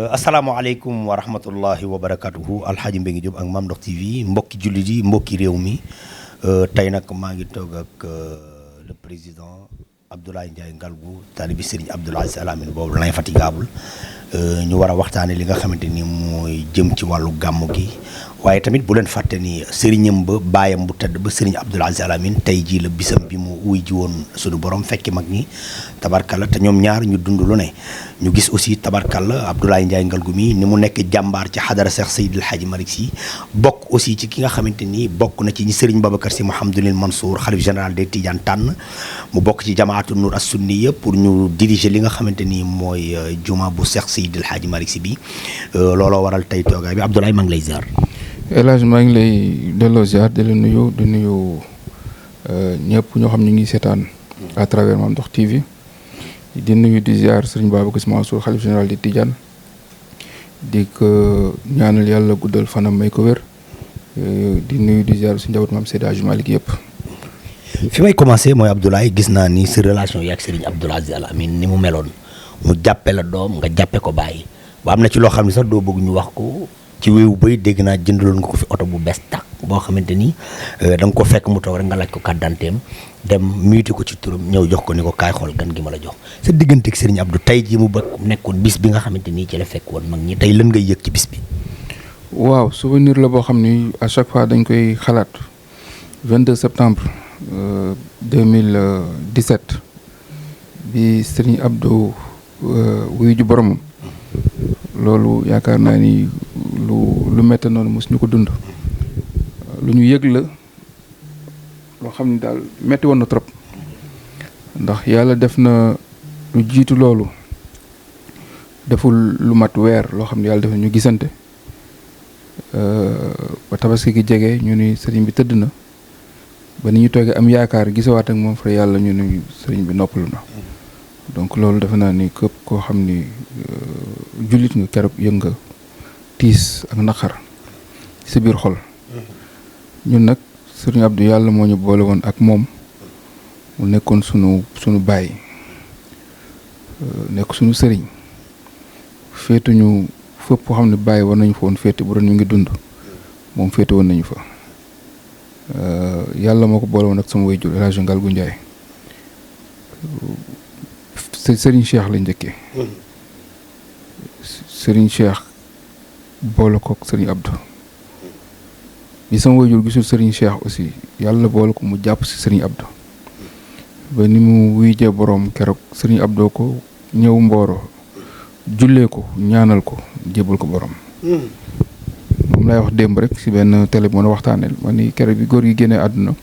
asalaamaaleykum wa rahmatullahi wa barakatuhu Alxaaji Mbengue Diop ak Mame Ndokh TV mbokki jullit yi mbokki réew mi tey nag maa ngi toog ak le président Abdoulaye Ndiaye Ngalgou taalibi Serigne Abdoul Aziz Al Amine boobu l'infatigable ñu war a waxtaane li nga xamante ni mooy jëm ci wàllu gàmmu gi waaye tamit bu leen fàtte ni sëriñam ba baayam bu tedd ba Serigne Abdoul Aziz Al Amine tey jii la bisam bi mu wuy ji woon suñu borom fekki mag ñi tabarkalla te ñoom ñaar ñu dund lu ne ñu gis aussi tabarkalla Abdoulaye Ndiaye Ngalgou mi ni mu nekk jàmbaar ci xadara Cheikh Seydil Hadji Malick Sy bokk aussi ci ki nga xamante ni bokk na ci ñi Serigne Babacar Sy Mouhamadoul Mansour xalif général des Tidianes tànn mu bokk ci jamaatu Nour as-Sunniya pour ñu diriger li nga xamante ni mooy juma bu Cheikh Seydil Hadji Malick Sy bi looloo waral tey toogaay bi Abdoulaye maa ngi lay ziar. El Hadj maa ngi lay delloo ziar di la nuyu di nuyu ñëpp ñoo xam ñu ngi seetaan à travers Mame Ndokh TV di nuyu di ziar Serigne Babacar Sy Mansour xalif général di Tidiane di ko ñaanal yàlla guddal fanam may ko wér di nuyu di ziar si njabootu Mame Seydi Hadji Malick yëpp. fi may commencé mooy Abdoulaye gis naa ni sa relation yi ak Serigne Abdoul Aziz Al Amine ni mu meloon mu jàppe la doom nga jàppe ko bàyyi ba am na ci loo xam ne sax doo bëgg ñu wax ko ci wéewu bay dégg naa jëndaloon nga ko fi oto bu bees tàq boo xamante ni da nga ko fekk mu toog rek nga laaj ko carte d'identité dem muti ko ci turam ñëw jox ko ni ko kaay xool gan gi ma la jox sa diggante ak Serigne Abdou tey jii mu bëgg nekkoon bis bi nga xamante ni ci la fekk woon mag ñi tey lan ngay yëg ci bis bi. waaw souvenir la boo xam ni à chaque fois dañ koy xalaat 22 septembre 2017 bi Serigne Abdou wuyu ju boromam loolu yaakaar naa ni lu métti noonu mos ñu ko dund lu ñu yëg la loo xam ni daal métti woon na trop ndax yàlla def na lu jiitu loolu deful lu mat weer loo xam ne yàlla def na ñu gisante ba tabaski gi jege ñu ni sëriñ bi tëdd na ba ni ñu toogee am yaakaar gisawaat ak moom fa yàlla ñu ni sëriñ bi noppalu na donc loolu defe naa ni képp koo xam ni jullit nga keroog yëg nga tiis ak naqar ci biir xol ñun nag sëriñ Abdou yàlla moo ñu boole woon ak moom mu nekkoon sunu baay nekk sunu sëriñ féetuñu fépp foo xam ne baay war nañu fa woon féete bu doon ñu ngi dund moom féete woon nañu fa yàlla moo ko boole woon ak sama waajur El Hadj Ngalgou Ndiaye sëriñ Cheikh la njëkkee sëriñ Cheikh boole kook sëriñ Abdou bi sama waajur gisul sëriñ Cheikh aussi yàlla boole ko mu jàpp si sëriñ Abdou ba ni mu wuy jee boroom keroog sëriñ Abdou ko ñëw Mboro jullee ko ñaanal ko jébal ko boroom moom lay wax démb rek si benn télé bi mën a waxtaaneel ma ni keroog bi góor gi génnee àdduna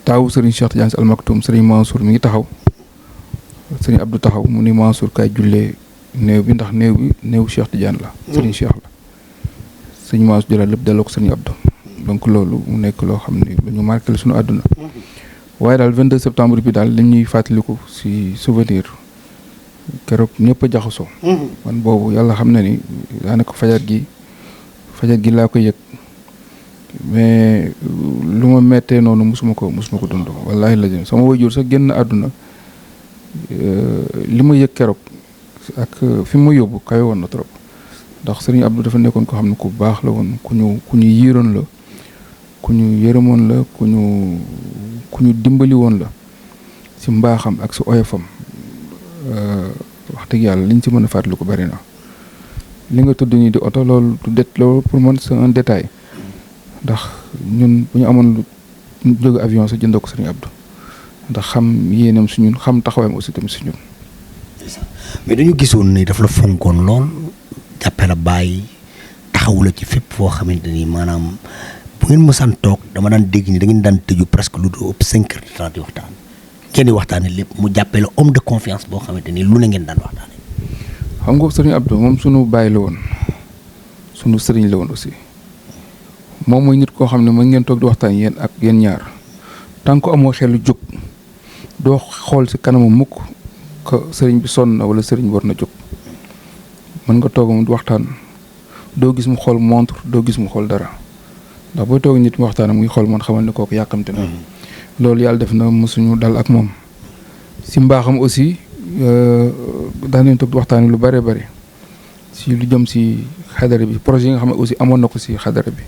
taawu sëriñ Cheikh Tidiane Sy Al Maktoum sëriñ Mansour mi ngi taxaw sëriñ Abdou taxaw mu ni Mansour kaay jullee néew bi ndax néew bi néew Cheikh Tidiane la sëriñ Cheikh la sëriñ Mansour jëlaat lépp delloo ko sëriñ Abdou donc loolu mu nekk loo xam ni lu ñu marqué la suñu àdduna waaye daal 22 septembre bi daal li ñuy fàttaliku si souvenir keroog ñëpp a jaxasoo man boobu yàlla xam na ni daanaka fajar gi laa ko yëg mais lu ma mettee noonu musuma ko dund wallaahi la jëm sama waajur sax génn àdduna li ma yëg keroog ak fi ma yóbbu kawe woon na trop ndax sëriñ Abdou dafa nekkoon ko xam ne ku baax la woon ku ñu yiiroon la ku ñu yërëmoon la ku ñu dimbali woon la ci mbaaxam ak su oyofam wax dëgg yàlla liñ ci mën a fàttali ko bari na li nga tudd nii di oto loolu loolu pour man c'est un détail ndax ñun bu ñu amoon lu jóge avion sa jëndoo ko sëriñ Abdou ndax xam yéenam si ñun xam taxawaayam aussi tamit si ñun. mais dañu gisoon ni daf la fonkoon lool jàppe la bàyyi taxawu la ci fépp foo xamante ni maanaam bu ngeen mësaan toog dama daan dégg ni da ngeen daan tëju presque lu dul ëpp 5 heures de temps di waxtaan ngeen di waxtaanee lépp mu jàppe la homme de confiance boo xamante ni lu ne ngeen daan waxtaanee. xam nga sëriñ Abdou moom sunu bàyyi la woon sunu sëriñ la woon aussi moom mooy nit koo xam ne mën ngeen toog di waxtaan yéen ak yéen ñaar tant que amoo xelu jóg doo xool si kanamu mukk ko sëriñ bi sonn na wala sëriñ war na jóg mën nga toog mu di waxtaan doo gis mu xool montre doo gis mu xool dara ndax booy toog nit mu waxtaan muy xool man xamal ne kooku yàkkamte na loolu yàlla def na mosuñu dal ak moom si mbaaxam aussi daan nañ toog di waxtaan lu bare bare si lu jëm si xadara bi projet yi nga xam ne aussi amoon na ko si xadara bi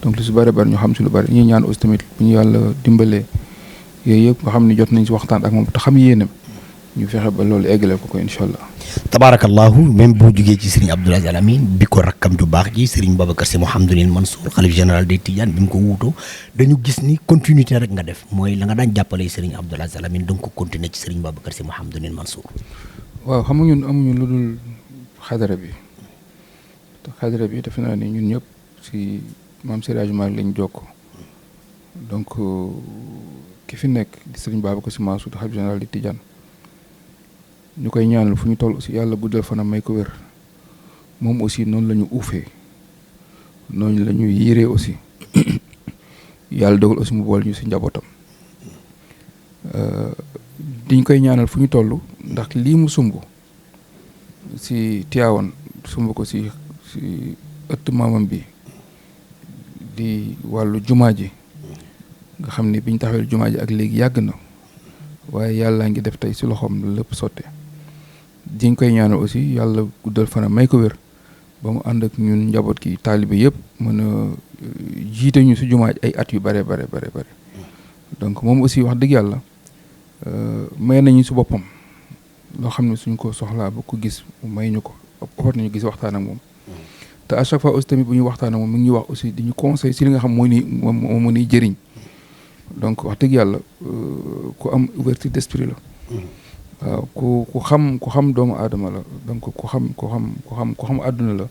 donc lu si bëri bëri ñu xam si lu bëri ñuy ñaan aussi tamit bu ñu yàlla dimbalee yooyu yëpp nga xam ne jot nañ si waxtaan ak moom te xam yéenam ñu fexe ba loolu eggale ko incha allah. tabaarakallahu même boo jugee ci Serigne Abdoul Aziz Al Amine bi ko rakkam ju baax ji Serigne Babacar Sy Mouhamadoul Mansour xalif général des Tidianes bi mu ko wuutoo dañu gis ni continuité rek nga def mooy la nga daan jàppale Serigne Abdoul Aziz Al Amine da nga ko continuer ci Serigne Babacar Sy Mouhamadoul Mansour. waaw xam nga ñun amuñu lu dul xadara bi te xadara bi defe naa ni ñun ñëpp si maam Seydi Hadji Malick lañ jokk donc ki fi nekk di Serigne Babacar Sy Mansour xalif général des Tidianes ñu koy ñaanal fu ñu toll aussi yàlla guddal fanam may ko wér moom aussi noonu la ñu uufee noonu la ñu yéree aussi yàlla dogal aussi mu bool ñu si njabootam diñ koy ñaanal fu ñu toll ndax lii mu sumb si Tiwaawan sumb ko si ëtt maamam bi di wàllu jumaa ji nga xam ni biñ taxawee jumaa ji ak léegi yàgg na waaye yàlla ngi def tey si loxoom lépp sotte diñ koy ñaanal aussi yàlla guddal fanam may ko wér ba mu ànd ak ñun njaboot ki taalibe yëpp mën a jiite ñu si jumaa ji ay at yu bare bare donc moom aussi wax dëgg yàlla may nañu si boppam loo xam ne suñ ko soxlaa ba ko gis mu may ñu ko opportunité nañu gis waxtaan ak moom te à chaque fois aussi tamit bu ñu waxtaan ak moom mi ngi ñuy wax aussi di ñu conseil si li nga xam moo ni jëriñ donc wax dëgg yàlla ku am ouverture d'esprit la waaw ku xam doomu aadama la donc ku xam àdduna la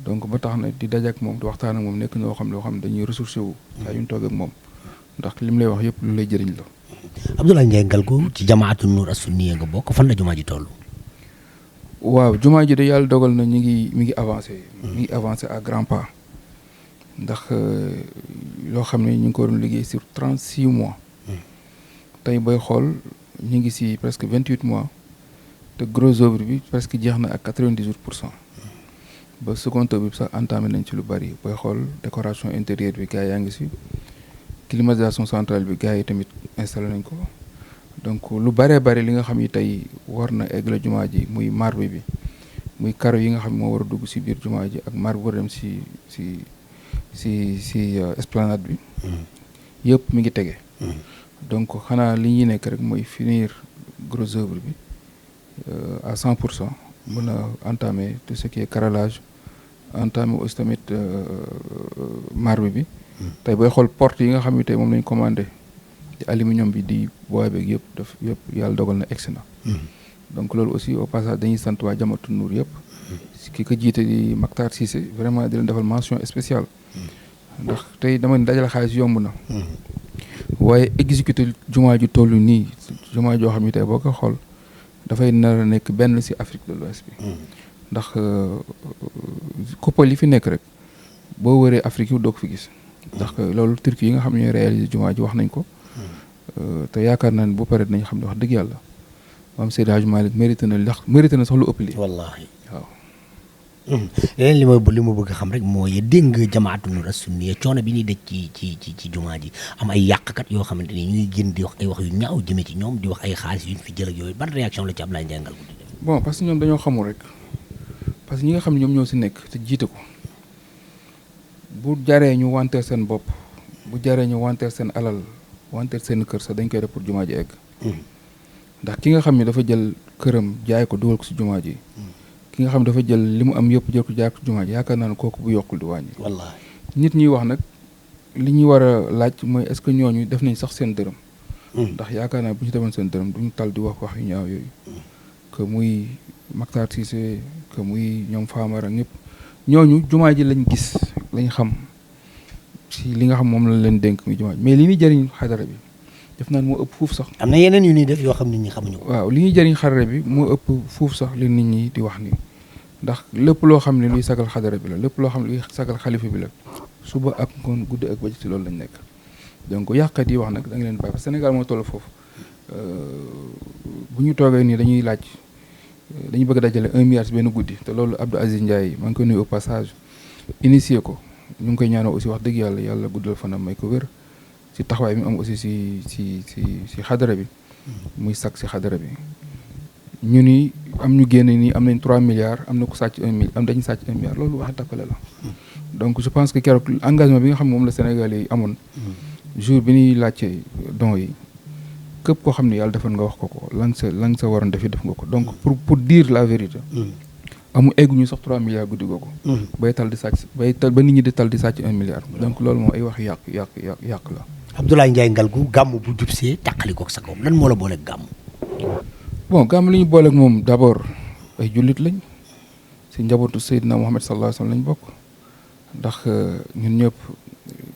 donc ba tax na di daje ak moom di waxtaan ak moom nekk ñoo xam ne dañuy ressourcé wu saa yu ñu toog ak moom ndax li mu lay wax yëpp lu lay jëriñ la. Abdoulaye Ndiaye Ngalgou ci jamaatu Nour as-Sunniya nga bokk fan la jumaa ji toll. waaw jumaa ji de yàlla dogal na mi ngi avancé. mi ngi avancé à grands pas ndax loo xam ne ñu ngi ko doon liggéey sur 36 mois. tey booy xool ñu ngi si presque 28 mois te gros œuvre bi presque jeex na ak 98%. ba second œuvre bi sax entamé nañ ci lu bari booy xool décoration intérieure bi gars yaa ngi si. climatisation centrale bi gars yi tamit installé nañ ko donc lu bëree bëri li nga xam ni tey war na egg la jumaa ji muy marbre bi muy karo yi nga xam moo war a dugg si biir jumaa ji ak marbre war dem si esplanade bi yëpp mi ngi tege donc xanaa li ñuy nekk rek mooy finir gros œuvre bi à 100% mën a entamer tout ce qui est carrelage entamer aussi tamit marbre bi tey booy xool porte yi nga xam ne tey moom lañ commandé ci aluminium bi di bois beeg yëpp yàlla dogal na egsi na donc loolu aussi au passage dañuy sant waa Jamaatu Nuur yëpp ki ko jiite di Mactar Cissé vraiment di leen defal mention spéciale ndax tey dama ne dajale xaalis yomb na waaye exécuter jumaa ju toll nii jumaa joo xam ne tey boo ko xool dafay nar a nekk benn si Afrique de l'Ouest bi ndax koppal yi fi nekk rek boo wëree Afrique yi doo ko fi gis ndax loolu Turquie yi nga xam ne ñooy réaliser jumaa ji wax nañ ko te yaakaar naa ne bu pare dinañ xam ne wax dëgg yàlla maam Seydi Hadji Malick mérité na sax lu ëpp li wallaahi waaw. leneen li ma bëgg xam rek mooy dégg nga Jamaatu Nour as-Sunniya coono bi ñuy daj ci jumaa ji am ay yàqkat yoo xamante ni ñuy génn di wax ay wax yu ñaaw jëmee ci ñoom di wax ay xaalis yu ñu fi jël ak yooyu ban réaction la ci Abdoulaye Ndiaye Ngalgou di def. bon parce que ñoom dañoo xamul rek parce que ñi nga xam ne ñoom ñoo si nekk te jiite ko. bu jaree ñu wanteer seen bopp bu jaree ñu wanteer seen alal wanteer seen kër sax dañ koy def pour jumaa ji egg ndax ki nga xam ne dafa jël këram jaay ko dugal ko si jumaa ji ki nga xam ne dafa jël li mu am yëpp jël ko jaay ko si jumaa ji yaakaar naa ne kooku bu yokkul di wàññi wallaahi nit ñuy wax nag li ñuy war a laaj mooy est-ce que ñooñu def nañ sax seen dërëm ndax yaakaar naa bu ñu defoon seen dërëm duñu tal di wax yu ñaaw yooyu que muy Mactar Cissé que muy ñoom Famara ñëpp ñooñu jumaa ji lañ gis lañ xam si li nga xam moom la leen dénk muy jumaa ji mais li ñuy jëriñ xadara bi def naan moo ëpp fuuf sax. am na yeneen yu ñuy def yoo xam nit ñi xamuñu ko. waaw li ñuy jëriñ xadara bi moo ëpp fuuf sax li nit ñi di wax ni ndax lépp loo xam ne luy sagal xadara bi la lépp loo xam ne luy sagal xalifa bi la suba ak ngoon guddi ak bëccëg ci loolu lañ nekk donc yàqkat yi wax nag da nga leen bàyyi parce que Sénégal moo toll foofu bu ñu toogee nii dañuy laaj dañu bëgg a dajale 1 milliard si benn guddi te loolu Abdou Aziz Ndiaye maa ngi koy nuyu au passage initié ko ñu ngi koy ñaanal aussi wax dëgg yàlla guddal fanam may ko wér si taxawaay mi am aussi si xadara bi muy sax si xadara bi ñu ni am ñu génn nii am nañ 3 milliards am na ko sàcc 1 milliard am dañu sàcc 1 milliard loolu waxi tappale la. donc je pense que keroog engagement bi nga xam ne moom la Sénégalais yi amoon. jour bi ñuy laajte don yi képp koo xam ne yàlla defoon nga wax ko la nga sa waroon def nga ko donc pour dire la vérité. egguñu sax 3 milliards guddi googu. bay tal di sàcc ba nit ñi di tal di sàcc 1 milliard. donc loolu moom ay wax yàq la. Abdoulaye Ndiaye Ngalgou gàmm bu jubsee tàqali ko sa kaw lan moo la booleeg gàmm. bon gàmm li ñu booleeg moom d'abord ay jullit lañ si njabootu Seydina Mohamed sallallahu alayhi wa sallam lañ bokk ndax ñun ñëpp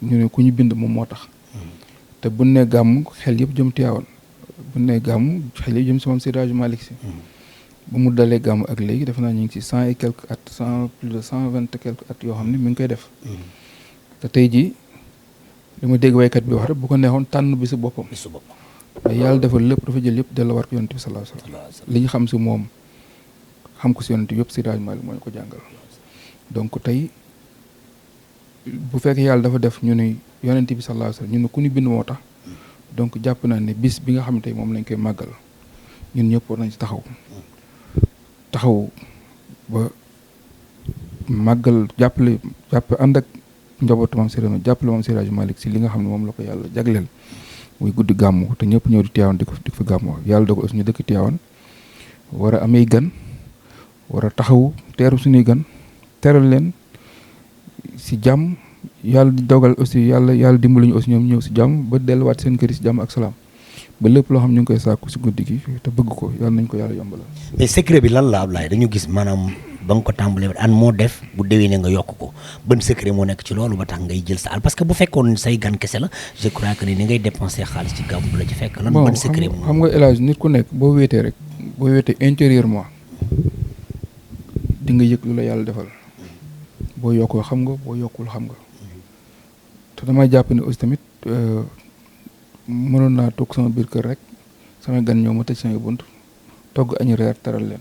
ñu ne ku ñu bind moom moo tax. te bu ne gàmm xel yëpp jëm Tiwaawan bu ne gàmm xel yëpp jëm si moom Seydi Hadji Malick Sy. bu mu dalee gàmm ak léegi defe naa ñu ngi ci 100 et quelques at plus de 120 et quelques at yoo xam ne mi ngi koy def. te tey jii li ma dégg waykat bi wax rek bu ko neexoon tànn bi si boppam. mais yàlla defal lépp dafa jël yëpp delluwaat ko yonent bi sallallahu alayhi wa sallam li ñu xam si moom xam ko si yonent bi yëpp Seydi Hadji Malick moo ñu ko jàngal. donc tey bu fekkee yàlla dafa def ñu ne yonent bi sallallahu alayhi wa sallam ñu ne ku ñu bind moo tax donc jàpp naa ne bis bi nga xam ne tey moom lañ koy màggal ñun ñëpp war nañ si taxaw ba màggal jàpp ànd ak njabootu maam Seydi jàppale maam Seydi Hadji Malick si li nga xam ne moom la ko yàlla jagleel muy guddi gàmmu te ñëpp ñëw di Tiwaawan di ko fi gàmmu yàlla dogal suñu dëkk Tiwaawan war a amee gan war a taxaw teeru suñuy gan teral leen si jàmm yàlla di dogal aussi yàlla dimbali ñu aussi ñoom ñëw si jàmm ba delluwaat seen kër yi si jàmm ak salaam ba lépp loo xam ñu ngi koy sàkku si guddi gi te bëgg ko yàlla nañ ko yàlla yombalal. mais secret bi lan la Ablaye dañu gis maanaam ba nga ko tàmbalee an moo def bu déwénee nga yokk ko ban secret moo nekk ci loolu ba tax ngay jël sa àll parce que bu fekkoon say gan kese la je crois que ni ngay dépenser xaalis ci gàmmu bu la ci fekk. lan ban secret moo xam nga El Hadj nit ku nekk boo wéetee intérieurement di nga yëg lu la yàlla defal boo yokkoo xam nga boo yokkul xam nga te damay jàpp ne aussi tamit. mënoon naa toog sama biir kër rek sama gan ñëw ma tëj sama bunt togg añu reer teral leen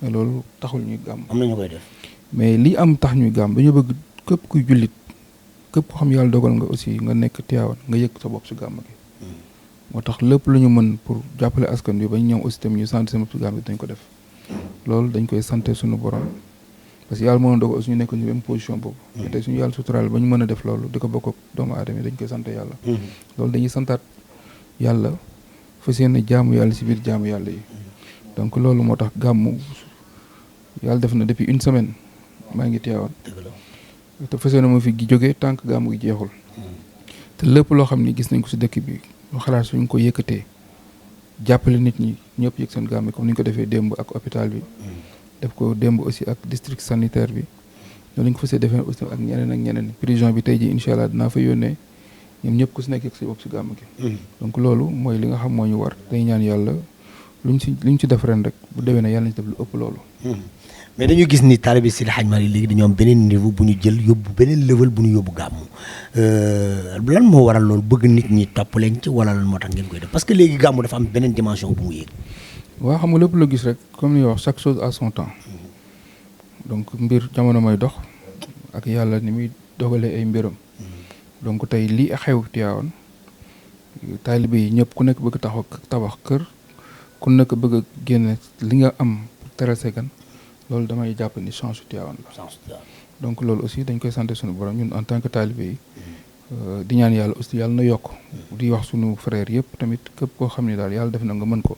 mais loolu taxul ñuy gàmm. am na ñu koy def. mais li am tax ñuy gàmm dañoo bëgg képp kuy jullit képp ko xam yàlla dogal nga aussi nga nekk Tiwaawan nga yëg sa bopp si gàmm gi. moo tax lépp lu ñu mën pour jàppale askan bi ba ñu ñëw aussi tamit ñu sant seen bopp si gàmm gi dañ ko def loolu dañ koy sante suñu borom parce que yàlla mën a dogal aussi ñu nekk ñu même position boobu. te suñu yàlla suturaal ba ñu mën a def loolu di ko bokk ak doomu aadama yi dañ koy sant yàlla. loolu dañuy santaat yàlla fas yéene jaamu yàlla si biir jaamu yàlla yi donc loolu moo tax gàmmu yàlla def na depuis une semaine maa ngi Tiwaawan te fas yéene moo fi jógee tant que gàmmu gi jeexul te lépp loo xam ni gis nañ ko si dëkk bi lu xalaat suñ ko yëkkatee jàppale nit ñi ñëpp yëg seen gàmmu comme ni ñu ko defee démb ak hôpital bi def ko démb aussi ak district sanitaire bi noonu lañ ko fas yéene defee aussi ak ñeneen prison bi tey ji incha allah dinaa fa yónnee ñoom ñëpp ku si nekk ak si bopp si gàmm gi. donc loolu mooy li nga xam moo ñu war day ñaan yàlla luñ ci def ren rek bu déwee na yàlla nañ ci def lu ëpp loolu. mais dañu gis ni taalibe Seydi Hadji Malick léegi dañoo am beneen niveau bu ñu jël yóbbu beneen level bu ñu yóbbu gàmmu lan moo waral loolu bëgg nit ñi topp leen ci wala lan moo tax ngeen koy def parce que léegi gàmmu dafa am beneen dimension bu mu yéeg. waaw xam nga lépp la gis rek comme ni wax chaque chose à son temps donc mbir jamono mooy dox ak yàlla ni muy dogalee ay mbiram. donc tey lii xew Tiwaawan taalibe yi ñëpp ku nekk bëgg tabax kër ku nekk bëgg a génne li nga am teral sa gan loolu damay jàpp ni change Tiwaawan la donc loolu aussi dañ koy sant suñu borom ñun en tant que taalibe yi di ñaan yàlla aussi yàlla na yokk di wax suñu frère yëpp tamit képp koo xam ne daal yàlla def na nga mën ko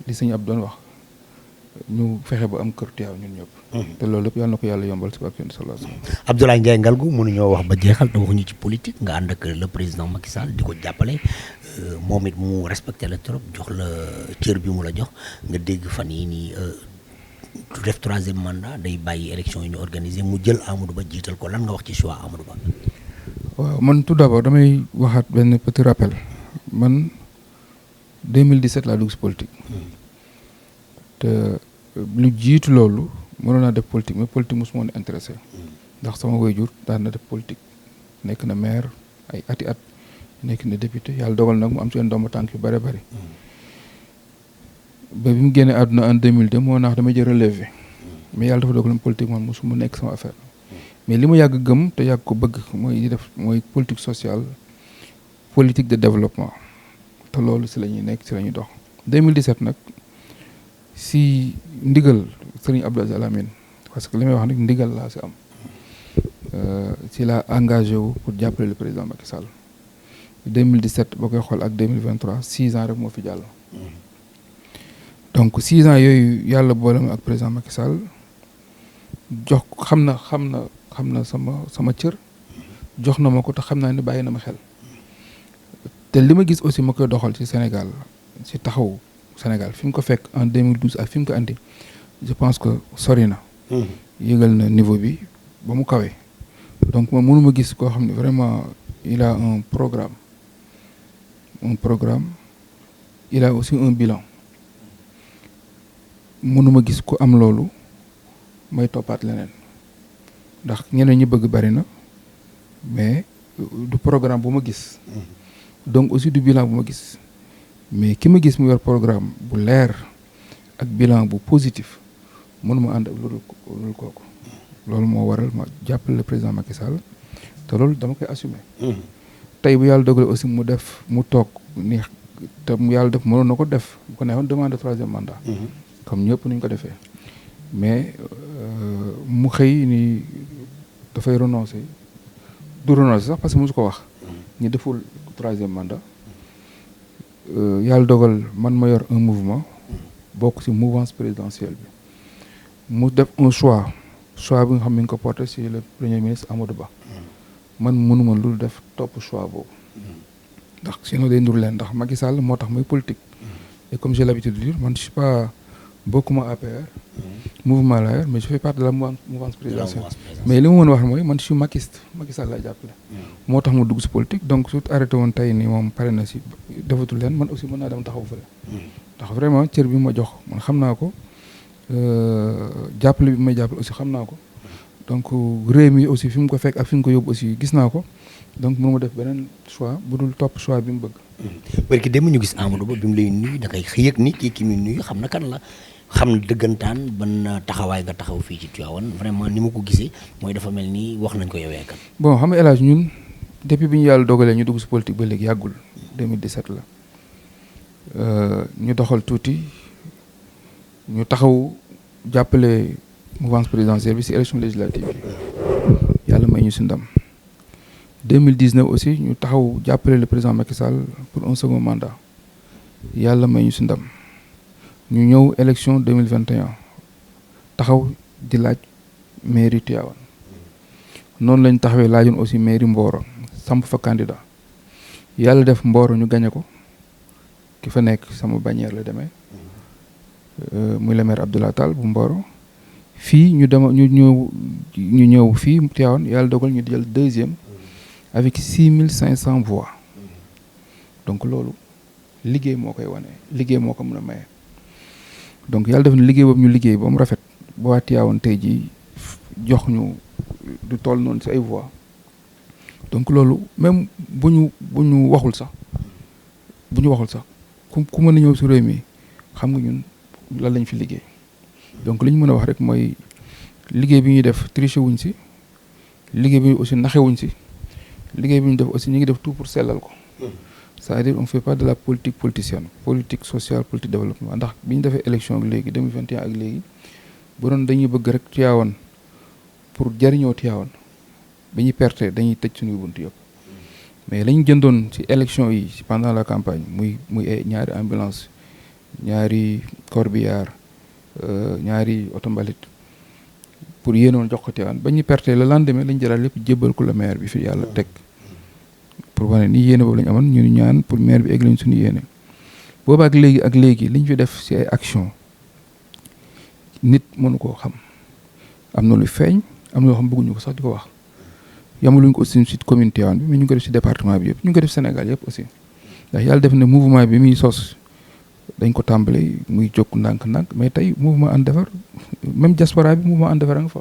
li sëñ Abdou doon wax ñu fexe ba am kër Tiwaawan ñun ñëpp. te loolu lépp yàlla na ko yàlla yombal si barke sallallahu alayhi wasallam. Abdoulaye Ndiaye Ngalgou mënuñoo wax ba jeexal te waxuñu ci politique nga ànd ak le président Macky Sall di ko jàppale moom it mu respecté la trop jox la cër bi mu la jox nga dégg fan yii nii du def 3e mandat day bàyyi élection yi ñu organiser mu jël Amadou Ba jiital ko lan nga wax ci choix Amadou Ba. waaw man tout d'abord damay waxaat benn petit rappel man 2017 laa dugg si politique. te lu jiitu loolu mënoon naa def politique mais politique mosuma woon intéressé ndax sama waajur daan na def politique nekk na maire ay ati at nekk na député yàlla dogal nag mu am seen ndomba tànk yu bëri bëri ba bi mu génnee àdduna en 2002 moo naax dama jël relevé mais yàlla dafa dogal politique man mosuma nekk sama affaire mais li ma yàgg gëm te yàgg ko bëgg mooy politique sociale politique de développement te loolu si la ñuy nekk si la ñuy dox 2017 nag si ndigal Serigne Abdou Aziz Al Amine parce que li may wax nag ndigal laa si am si la engagé wu pour jàppale le président Macky Sall 2017 boo koy xool ak 2023 6 ans rek moo fi jàll. donc 6 ans yooyu yàlla boole ma ak président Macky Sall jox xam na sama cër jox na ma ko te xam naa ne bàyyi na ma xel te li ma gis aussi ma koy doxal ci Sénégal ci taxaw Sénégal fi mu ko fekk en 2012 ak fi mu ko andi je pense que sori na. yëgal na niveau bi ba mu kawee donc man mënuma gis koo xam ne vraiment il a un programme il a aussi un bilan mënuma gis ku am loolu may toppaat leneen ndax ñeneen ñi bëgg bari na mais du programme bu ma gis donc aussi du bilan bu ma gis mais ki ma gis mu yor programme bu leer ak bilan bu positif mënuma ànd ak loolu kooku loolu moo waral ma jàppale le président Macky Sall te loolu dama koy assumer tey bu yàlla dogalee aussi mu toog ni te mu yàlla def mënoon na ko def bu ko neexoon demande de 3e mandat comme ñëpp nuñ ko defee mais mu xëy ni dafay renoncer du renoncer sax parce que mosu ko wax ñu deful 3e mandat yàlla dogal man ma yor un mouvement bokk ci mouvance présidentielle bi mu def un choix bi nga xam ne nga ko porté ci le premier ministre Amadou Ba man mënuma lu def topp choix boobu ndax sinon day ndur leen ndax Macky Sall moo tax muy politique et comme j'ai l'habitude de dire man je suis pas bokkuma APR mouvement la mais je fais partie de la mouvance présidentielle mais li ma mën a wax mooy man je suis mackiste Macky Sall lay jàppale moo tax mu dugg ci politique donc su arrêté woon tey ni moom pare na ci defatul leen man aussi mën naa dem taxaw fële ndax vraiment cër bi ma jox man xam naa ko jàppale bi may jàppale aussi xam naa ko donc réew mi aussi fi mu ko fekk ak fi mu ko yóbbu aussi gis naa ko donc mënu ma def beneen choix bu dul topp choix bi mu bëgg. parce que dem ñu gis Amadou Ba bi mu lay nuyu da koy yëg ni kii muy nuyu xam na kan la xam na dëggantaan ban taxawaay nga taxaw fii ci Tivaouane vraiment ni ma ko gisee mooy dafa mel ni wax nañ ko yowee kan. bon xam nga El Hadj ñun depuis bi ñu yàlla dogalee ñu dugg si politique ba léegi yàggul 2017 la ñu doxal tuuti ñu taxaw jàppale mouvance présidentielle bi si élection législative yi yàlla may ñu si ndam 2019 aussi ñu taxaw jàppale le président Macky Sall pour un second mandat yàlla may ñu si ndam ñu ñëw élection 2021 taxaw di laaj mairie Tivaouane noonu lañ taxawee laajoon aussi mairie Mboro samp fa candidat yàlla def Mboro ñu gañe ko ki fa nekk sama bannière la demee muy le maire Abdoulaye Tall bu Mboro fii ñu ñëw fii Tivaouane yàlla dogal ñu jël 2e avec 6500 voix donc loolu liggéey moo koy wane liggéey moo ko mën a maye donc yàlla def na liggéey boobu ñu liggéey ba mu rafet ba waa Tivaouane tey jii jox ñu du toll noonu ci ay voix donc loolu même bu ñu waxul sax ku mën a ñëw ci réew mi xam nga ñun lan lañ fi liggéey donc li ñu mën a wax rek mooy liggéey bi ñuy def tricher wuñ ci liggéey bi aussi naxewuñ ci liggéey bi ñu def aussi ñu ngi def tout pour sellal ko c'est-à-dire on fait pas de la politique politicienne politique sociale politique développement ndax bi ñu defee élection ak léegi 2021 ak léegi bu doon dañuy bëgg rek Tivaouane pour jariñoo Tivaouane bi ñu perte dañuy tëj suñuy bunt yëpp mais lañ jëndoon ci élection yi pendant la campagne muy ñaari ambulance ñaari corbillard ñaari oto mbalit pour yéenoon jox ko Tivaouane ba ñu perte le lendemain lañ jëlaat lépp jébbal ko le maire bi fi yàlla teg pour wane ni yéene boobu lañu amoon ñu ñaan pour maire bi egg lañ suñu yéene boobu ak léegi liñ fi def ci ay action nit mënu koo xam am na lu feeñ am na loo xam bëgguñu ko sax di ko wax yamaluñ ko aussi ci commune Tivaouane bi mais ñu ngi ko def ci département bi yëpp ñu ngi ko def Sénégal yëpp aussi ndax yàlla def ne mouvement bi muy sos dañ ko tàmbali muy jokk ndànk-ndànk mais tey mouvement And Defar même diaspora bi mouvement And Defar a nga fa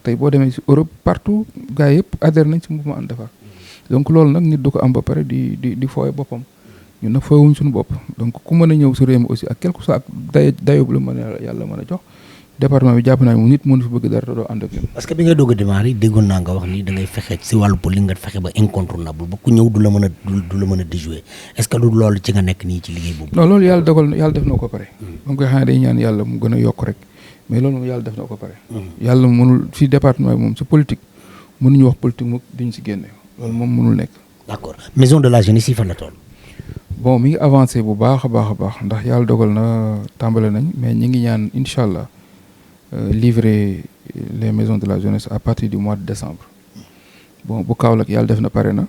tey boo demee ci Europe partout gars yëpp adhéré nañ ci mouvement And Defar donc loolu nag nit du ko am ba pare di fooye boppam ñun nag fooyewuñ suñu bopp donc ku mën a ñëw ci réew mi aussi ak quelque soit ak dayo bu la mën a yàlla mën a jox département bi jàpp naa ne nit mënu fi bëgg dara te doo ànd ak ñun. parce que bi ngay doog a démarrer déggoon naa nga wax ni da ngay fexe si wàllu politique nga fexe ba incontournable ba ku ñëw du la mën a déjouer est-ce que du loolu ci nga nekk nii ci liggéey boobu. non loolu yàlla dogal yàlla def na ko pare. ba mu koy xam ne day ñaan yàlla mu gën a yokk rek mais loolu moom yàlla def na ko pare. yàlla mënul fii département bi moom si politique mënuñu wax politique mu duñ si génne loolu moom mënul nekk. d'accord maison de la jeunesse yi fan la toll. bon mi ngi avancé bu baax a baax ndax yàlla dogal na tàmbale nañ mais ñi ngi ñaan incha allah livrer les maisons de la jeunesse à partir du mois de décembre. bon bu Kaolack yàlla def na pare na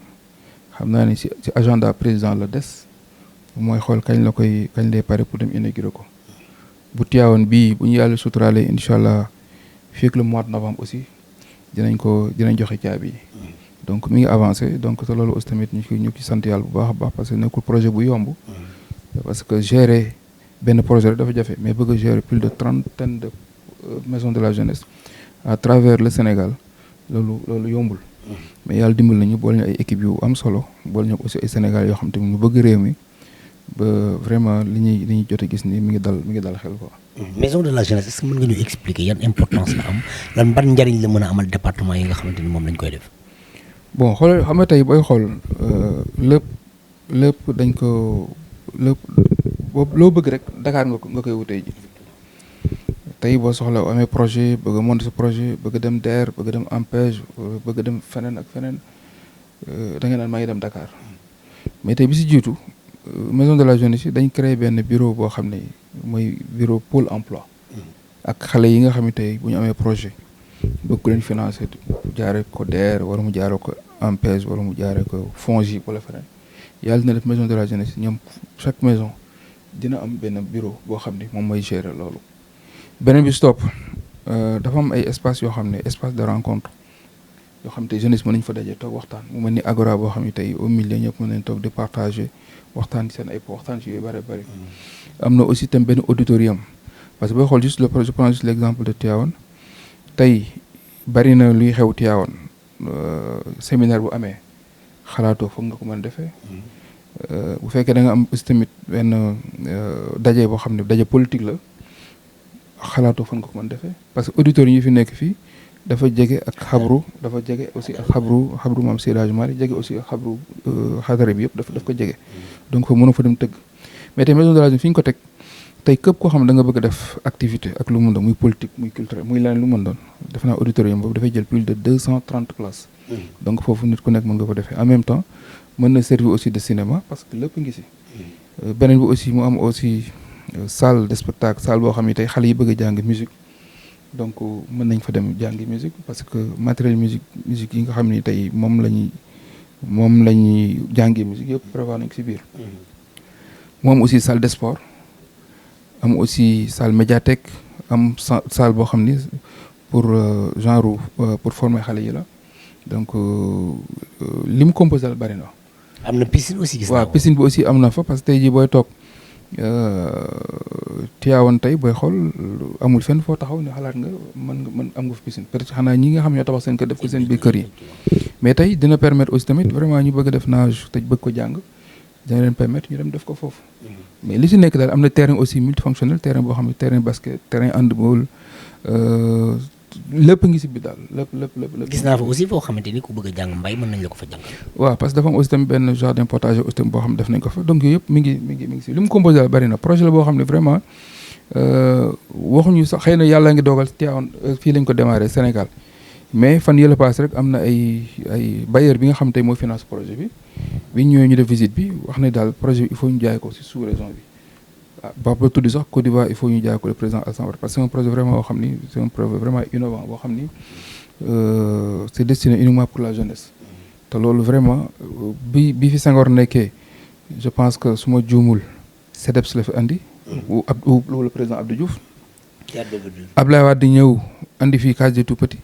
xam naa ni ci agenda président la des mooy xool kañ lay pare pour dem inaugurer ko. bu Tivaouane bii bu ñu yàlla suturaale incha allah fii ak le mois de novembre aussi dinañ joxe caabi yi. donc mi ngi avancé donc te loolu aussi tamit ñu ci sant yàlla bu baax a baax parce que nekkul projet bu yomb. parce que gérer benn projet rek dafa jafe mais bëgg a gérer plus de 30 de maisons de la jeunesse à travers le Sénégal loolu yombul. mais yàlla dimbal nañu boole ñu ay équipe yu am solo boole ñu aussi ay Sénégal yoo xam te ñu bëgg réew mi ba vraiment li ñuy jot a gis nii mi ngi dal xel quoi. maison de la jeunesse est-ce que mën nga ñu expliquer yan importance la am lan ban njariñ la mën a amal département yi nga xamante ni moom lañ koy def. bon xoolal xam nga tey booy xool lépp dañ ko lépp loo bëgg rek Dakar nga koy wutee ji tey boo soxla amee projet bëgg a monter sa projet bëgg dem DER bëgg dem ANPEJ bëgg dem feneen ak feneen da nga naan maa ngi dem Dakar mais tey bi si jiitu maison de la jeunesse yi dañ créé benn bureau boo xam ne mooy bureau pôle emploi ak xale yi nga xam ne tey bu ñu amee projet bëgg ko leen financer jaaree ko DER wala mu jaaree ko ANPEJ wala mu jaaree ko FONGIP wala feneen yàlla dina def maison de la jeunesse ñoom chaque maison dina am benn bureau boo xam ne moom mooy gérer loolu. beneen bi stop dafa am ay espace yoo xam ne espace de rencontre yoo xam te jeunesse mën nañ fa daje toog waxtaan mu mel ni agora boo xam ne tey au milieu ñëpp mën nañ toog di partager waxtaan seen ay waxtaan ci yu bëri bëri. am na aussi tam benn auditorium parce que booy xool juste je prends juste l'exemple de Tivaouane tey bari na luy xew Tivaouane séminaire bu amee xalaatoo foog nga ko mën a defee. bu fekkee da nga am aussi tamit benn daje boo xam ne daje politique la. xalaatoo fan nga ko mën defee parce que auditeurs yi fi nekk fii dafa jege ak xabru dafa jege aussi ak xabru maam Seydi Hadji Malick jege aussi ak xabru xadara bi yëpp daf ko jege donc fa mënoo fa dem tëgg mais tey maison de la jeunesse fi ñu ko teg tey képp koo xam ne da nga bëgg a def activité ak lu mu doon muy politique muy culturel muy leneen lu mu doon def naa auditeurs yi boobu dafay jël plus de 230 places donc foofu nit ku nekk mën nga fa defee en même temps mën na servir aussi de cinéma parce que lépp ngi si beneen bi aussi mu am aussi salle de spectacle salle boo xam ne tey xale yi bëgg a jàng musique donc mën nañ fa dem jàngi musique parce que matériel musique yi nga xam ne tey moom la ñuy jàngi musique yëpp prévoir nañ ko si biir. mu am aussi salle de sport am aussi salle médiathèque am salle boo xam ni pour genre pour former xale yi la donc li mu composé la bari na. am na piscine aussi gis naa waaw piscine bi aussi am na fa parce que tey jii booy toog. Tivaouane tey booy xool amul fenn foo taxaw ne xalaat nga mën am nga fi piscine peut-être xanaa ñi nga xam ñoo tabax seen kër def ko seen biir kër yi mais tey dina permettre aussi tamit vraiment ñu bëgg a def nage te bëgg ko jàng dina leen permettre ñu dem def ko foofu mais li si nekk daal am na terrain aussi multifonctionnel terrain boo xam ne terrain basket terrain handball lépp ngi si bi daal lépp. gis naa fa aussi foo xamante ni ku bëgg a jàng mbay mën nañ la ko fa jàngal. waaw parce que dafa am aussi tamit benn jardin potager aussi tamit boo xam ne def nañ ko fa donc yooyu yëpp mi ngi si li mu composé daal bari na projet la boo xam ne vraiment waxuñu sax xëy na yàlla ngi dogal Tivaouane fii lañ ko démarré Sénégal mais fan yële paase rek am na ay bailleur bi nga xam tey mooy finance projet bi ñëwee ñu def visite bi wax ne daal projet bi il faut ñu jaay ko si sous-région bi. ba tuddi sax Côte d'Ivoire il faut ñu jaay ko le président Alassane Ouattara parce que c'est un projet vraiment boo xam ni c'est un projet vraiment innovant boo xam ni c'est destiné uniquement pour la jeunesse te loolu vraiment bi fi Senghor nekkee je pense que su ma juumul CDEPS la fi andi ou le président Abdou Diouf Abdoulaye Wade ñëw andi fii case des tout-petits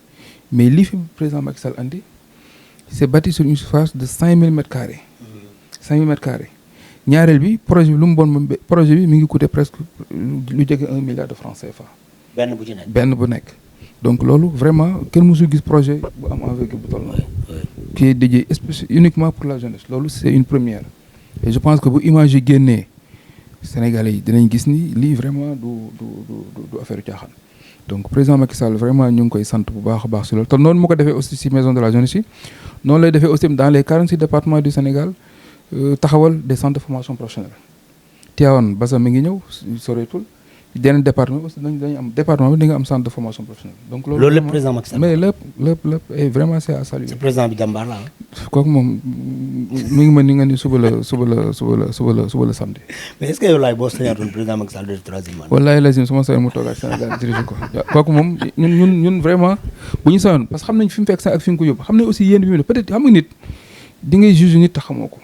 mais lii fi président Macky Sall andi c'est bâti sur une surface de 5000 mètres carrés 5000 mètres carrés ñaareel bi projet bi lu mu bon projet bi mi ngi coûté presque lu jege 1 milliard de francs CFA. benn bu nekk. donc loolu vraiment kenn mësul gis projet bu am envergure bu toll noonu. qui est dédié uniquement pour la jeunesse loolu c'est une première. et je pense que bu image yi génnee Sénégalais yi dinañ gis ni lii vraiment du affaire caaxaan donc président Macky Sall vraiment ñu ngi koy sant bu baax a baax si loolu te noonu mu ko defee aussi si maison de la jeunesse yi noonu lay defee aussi dans les 46 départements du Sénégal taxawal des centres de formation professionnelle. Tivaouane Bassa mi ngi ñëw soreetul yeneen département aussi dañu am département bi di nga am centre de formation professionnelle. donc loolu lépp président Macky Sall mais lépp et vraiment c'est à saluer. c'est président bi jàmbaar la kooku moom mi ngi mën ni nga ni suba la samedi. mais est-ce que yow laay boo sañaatoon président Macky Sall def troisième mandat. wallaay lazim su ma sañoon mu toogaat Sénégal dirigé ko kooku moom ñun vraiment bu ñu sañoon parce que xam nañ fi mu fekk sax ak fi nga ko yóbbu xam nañ aussi yéen bi mu def peut-être xam nga nit di ngay juge nit te xamoo ko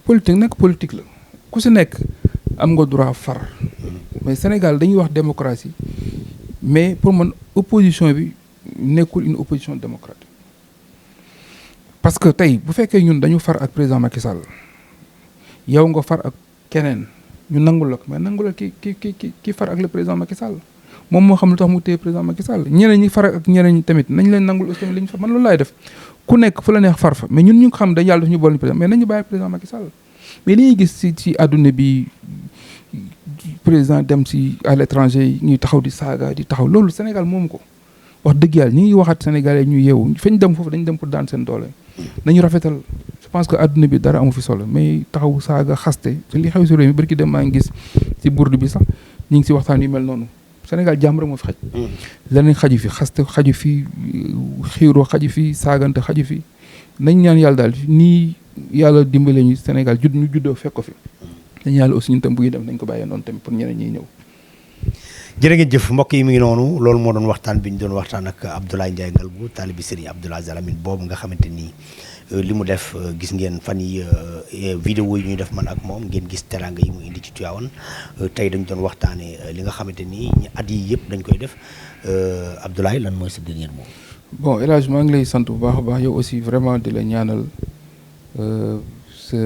politique nag politique la ku si nekk am nga droit far mais Sénégal dañuy wax démocratie mais pour man opposition bi nekkul une opposition démocratique parce que tey bu fekkee ñun dañu far ak président Macky Sall yow nga far ak keneen ñu nangul la ko mais nangul la ki far ak le président Macky Sall moom moo xam lu tax mu téye président Macky Sall ñeneen ñi far ak ñeneen ñi tamit nañ leen nangul aussi tamit li ñu far man loolu laay def ku nekk fu la neex far fa mais ñun ñu xam dañ yàlla daf ñu boole président mais nañu bàyyi président Macky Sall mais li ñuy gis ci àdduna bi président dem si à l'étranger yi ñuy taxaw di saaga di taxaw loolu Sénégal moomu ko wax dëgg yàlla ñi ngi waxaat Sénégalais ñu yeewu fañ dem foofu dañ dem pour daan seen doole nañu rafetal je pense que àdduna bi dara amu fi solo mais taxaw saaga xaste te li xew si réew mi barki dem maa ngi gis ci bourde bi sax ñu ngi si waxtaan yu mel noonu Sénégal jàmm rek moo fi xaj leneen xaju fi xaste xaju fi xiiroo xaju fi saagante xaju fi nañ ñaan yàlla daal nii yàlla dimbale ñu Sénégal ñu juddoo fekk ko fi dañu yàlla aussi ñun tam bu ñuy dem nañ ko bàyyee noonu tamit pour ñeneen ñiy ñëw. jërë ngeen jëf mbokk yi mi ngi noonu loolu moo doon waxtaan bi ñu doon waxtaan ak Abdoulaye Ndiaye Ngalgou taalibi Serigne Abdoul Aziz Al Amine boobu nga xamante ni li mu def gis ngeen fan yi vidéo yi ñuy def man ak moom ngeen gis teranga yi mu indi ci Tivaouane tey dañ doon waxtaanee li nga xamante ni at yi yëpp dañ koy def Abdoulaye lan mooy sa dernier mot. bon El Hadj maa ngi lay sant bu baax a baax yow aussi vraiment di la ñaanal sa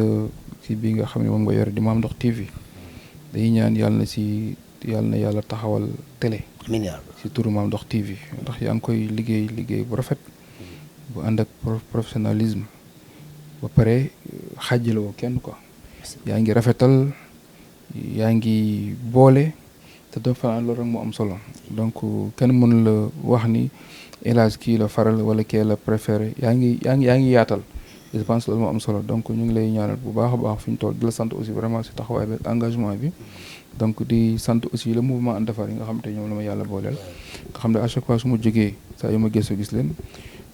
ci bi nga xam ne moom nga yore di Mame Ndokh TV dañuy ñaan yàlla na yàlla taxawal télé. amiin ci turu Mame Ndokh TV ndax yaa ngi koy liggéey bu rafet bu ànd ak professionnalisme ba pare xaajaloo kenn quoi. yaa ngi rafetal yaa ngi boole te doo fanaan loolu rek moo am solo donc kenn mënu la wax ni El Hadj kii la faral wala kii la préféré yaa ngi yaatal. je pense loolu moo am solo donc ñu ngi lay ñaanal bu baax a baax fi ñu toll di la sant aussi vraiment si taxawaay bi engagement bi donc di sant aussi le mouvement And Defar yi nga xam te ñoom la ma yàlla booleel nga xam ne à chaque fois su ma jógee saa yu ma gëstu gis leen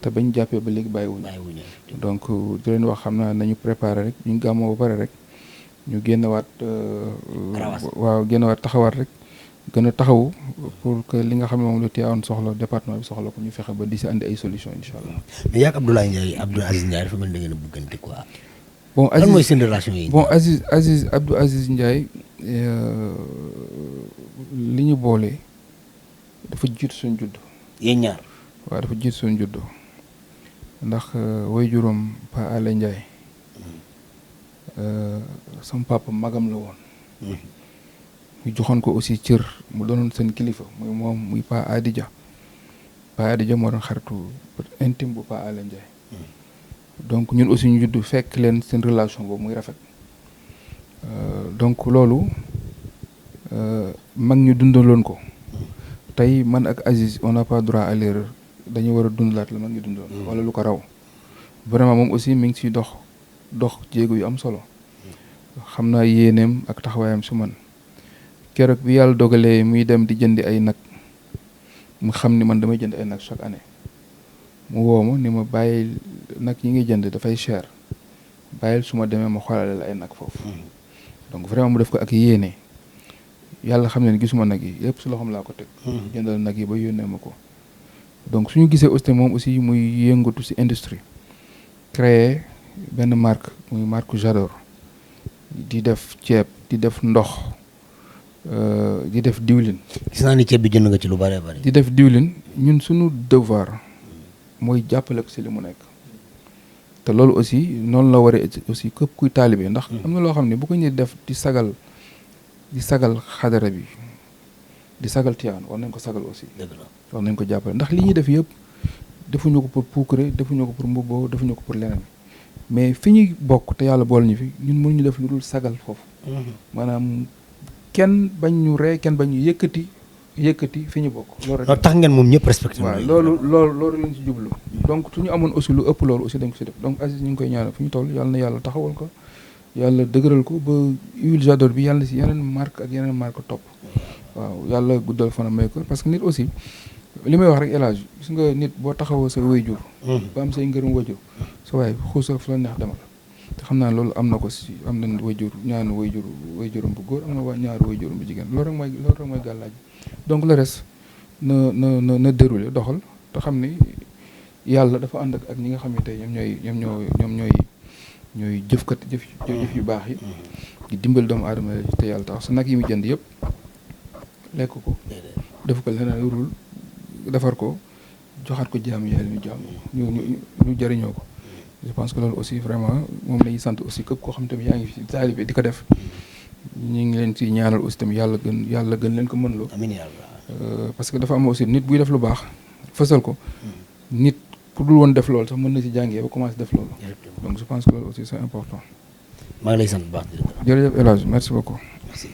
te bañ jàppee ba léegi bàyyiwuñu donc di leen wax xam naa nañu préparer rek ñu gàmmoo ba pare rek ñu génnewaat taxawaat rek gën a taxawu pour que li nga xam ne moom la Tivaouane soxla département bi soxla ko ñu fexe ba di si andi ay solution incha allah. mais yaa ngi Abdoul Aziz Ndiaye dafa mel ni da ngeen a bëggante quoi. bon lan mooy seen relation yi. bon Abdou Aziz Ndiaye li ñu boole dafa jiitu suñ judd. yéen ñaar. waaw dafa jiitu suñ judd ndax waajuram Pa Alé Ndiaye sama papa magam la woon. ñu joxoon ko aussi cër mu doonoon seen kilifa muy moom muy Pa Adija moo doon xaritu intime bu Pa Alé Ndiaye donc ñun aussi ñu judd fekk leen seen relation boobu muy rafet donc loolu mag ñu dundaloon ko tey man ak Aziz on n'a pas droit à l'erreur dañu war a dundalaat la mag ñu dundaloon wala lu ko raw vraiment moom aussi mi ngi ciy dox jéego yu am solo xam naa yéeneem ak taxawaayam su man keroog bi yàlla dogalee muy dem di jëndi ay nag mu xam ni man damay jënd ay nag chaque année mu woo ma ni ma bàyyil nag yi ngi jënd dafay cher bàyyil su ma demee ma xoolale la ay nag foofu donc vraiment mu def ko ak yéene yàlla xam ne gisuma nag yi yëpp su loxoom laa ko teg jëndal nag yi ba yónnee ma ko donc suñu gisee aussi moom aussi muy yëngatu ci industrie créer benn marque muy marque Jador di def ceeb di def ndox di def diwlin. gis naa ni ceeb bi jënd nga ci lu bari bari. di def diwlin ñun suñu devoir mooy jàppale ko ci li mu nekk te loolu aussi noonu la waree aussi képp kuy taalibe ndax am na loo xam ne bu ko ñuy def di sagal xadara bi di sagal Tivaouane war nañ ko sagal aussi. dëgg la war nañ ko jàppale ndax li ñuy def yëpp defuñu ko pour puukare defuñu ko pour mbubboo defuñu ko pour leneen mais fi ñuy bokk te yàlla bool ñu fi ñun mënuñu def lu dul sagal foofu. maanaam kenn bañ ñu ree kenn bañ ñu yëkkati yëkkati fi ñu bokk. loolu rek tax ngeen moom ñëpp respecté. waaw loolu lañ ci jublu. donc su ñu amoon aussi lu ëpp loolu aussi dañ ko si def donc Aziz ñu ngi koy ñaanal fu ñu toll yàlla na yàlla taxawal ko yàlla dëgëral ko ba huile j'adore bi yàlla si yeneen marque ak yeneen marque topp. waaw yàlla guddal fana may ko parce que nit aussi li may wax rek El Hadj gis nga nit boo taxawoo sa wayjur. ba am say ngërëm wayjur. sa waay xuusal fu la neex demal. te xam naa loolu am na ko si am na wayjur ñaanu wayjuram bu góor am na ñaari wayjuram bu jigéen loolu rek mooy gàllaaj donc le reste na déroulé doxal te xam ni yàlla dafa ànd ak ñi nga xam ne tey ñoom ñooy jëfkat jëf yu baax yi. di dimbali doomu aadama te yàlla tax sa nag yi mu jënd yëpp lekk ko. def ko leneen lu dul defar ko joxaat ko jaam yàlla ñu jëriñoo ko. je pense que loolu aussi vraiment moom la ñuy sant aussi képp koo xam tamit yaa ngi fi taalibe di ko def ñu ngi leen ci ñaanal aussi tamit yàlla gën leen ko mën loo. amiin yàlla. parce que dafa am aussi nit buy def lu baax fësal ko. nit ku dul woon def loolu sax mën na ci jàngee ba commencé def loolu. donc je pense que loolu aussi c'est important. maa ngi lay sant bu baax. jërëjëf El Hadj merci beaucoup. Merci.